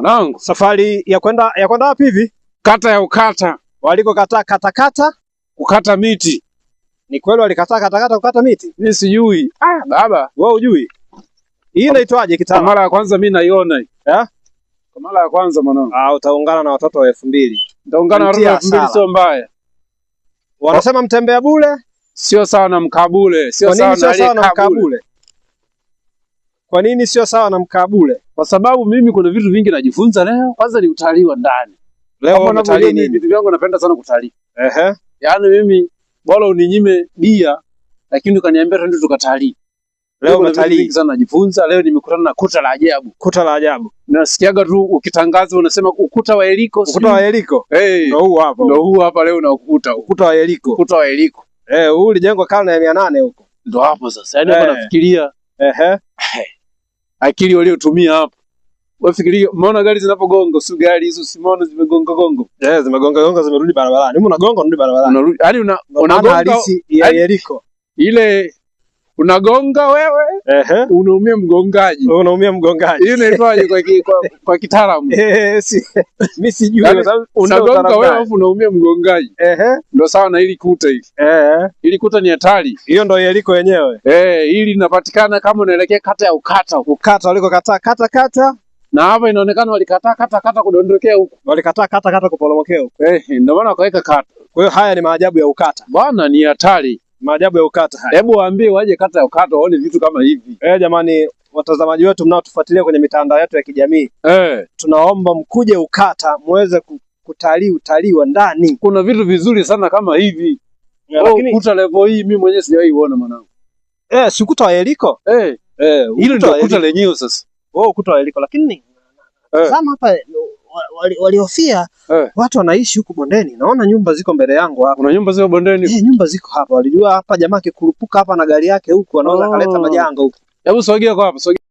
Mwanangu, Safari ya kwenda wapi hivi? Kata ya Ukata. Walikokataa katakata. Kukata miti. Ni kweli walikataa katakata kukata miti? Mimi sijui. Ah, baba. Wewe hujui? Hii inaitwaje Kwa kitaalamu? mara ya kwanza mimi naiona hii. Eh? Kwa mara ya kwanza, mwanangu. Ah, utaungana na watoto wa 2000. Nitaungana na watoto Mtia 2000, hasara. sio mbaya. Wanasema mtembea bure. Sio sawa na mkabule, sio Kwa sawa nini sio na sawa na aliyekaa bure. mkabule? Kwa nini sio sawa na mkabule? Kwa sababu mimi kuna vitu vingi najifunza leo. Kwanza ni utalii wa ndani. Leo Kama unavyojua umetalii mimi nini? vitu vyangu napenda sana kutalii. Yaani mimi bora uninyime bia lakini ukaniambia twende tukatalii. Leo Kuna vitu umetalii vingi sana najifunza. Leo nimekutana na kuta la ajabu. Kuta la ajabu. Nasikiaga tu ukitangaza unasema ukuta wa Yeriko. Ukuta wa Yeriko. Hey, Ndio huu hapa. ndio huu hapa leo naukuta huu. Ukuta wa Yeriko. Ukuta wa Yeriko. Eh, huu ulijengwa karne ya 800 huko. Ndio hapo sasa. Yaani hapa nafikiria akili waliotumia hapo. Wewe fikiria, umeona gari zinapogonga, si gari hizo simuona zimegonga gongo. Eh, zimegonga gonga zimerudi barabarani. Hebu unagonga unarudi barabarani. Unarudi, yaani una, Ndio maana unagonga halisi ya Yeriko. Ile unagonga wewe, unaumia mgongaji. Unaumia mgongaji. Hiyo inaitwaje kwa kitaalamu? Eh, si mimi sijui Yaani, kwa sababu sina unagonga utaalamu wewe naye. alafu unaumia mgongaji. Ndio sawa na hili kuta hili. Hili kuta ni hatari. Hiyo ndio Yeriko yenyewe. Eh, hili linapatikana kama unaelekea kata ya Ukata huko. Ukata walikokataa kata kata, Na hapa inaonekana walikataa kata kata kudondokea huko. Walikataa kata kata kuporomokea huko. Eh, ndio maana wakaweka kata. Kwa hiyo haya ni maajabu ya Ukata. Bwana, ni hatari. Maajabu ya Ukata haya. Hebu waambie waje kata ya Ukata waone vitu kama hivi. Eh, jamani watazamaji wetu mnaotufuatilia kwenye mitandao yetu ya kijamii, tunaomba mkuje Ukata muweze kutalii utalii wa ndani. Kuna vitu vizuri sana kama hivi. Ya, Oh, lakini kuta level hii mimi mwenyewe sijawahi uona, mwanangu. Eh, si ukuta wa Yeriko? Eh, Eh, hilo ukuta ndio wa kuta Yeriko. lenyewe sasa. Oh, ukuta wa Yeriko, lakini tazama hapa walihofia watu wanaishi huku bondeni. Naona nyumba ziko mbele yangu hapa. Kuna nyumba ziko bondeni. Eh, nyumba ziko hapa. Walijua hapa jamaa akikurupuka hapa na gari yake huku anaweza akaleta majanga huku. Hebu sogea kwa hapa, sogea.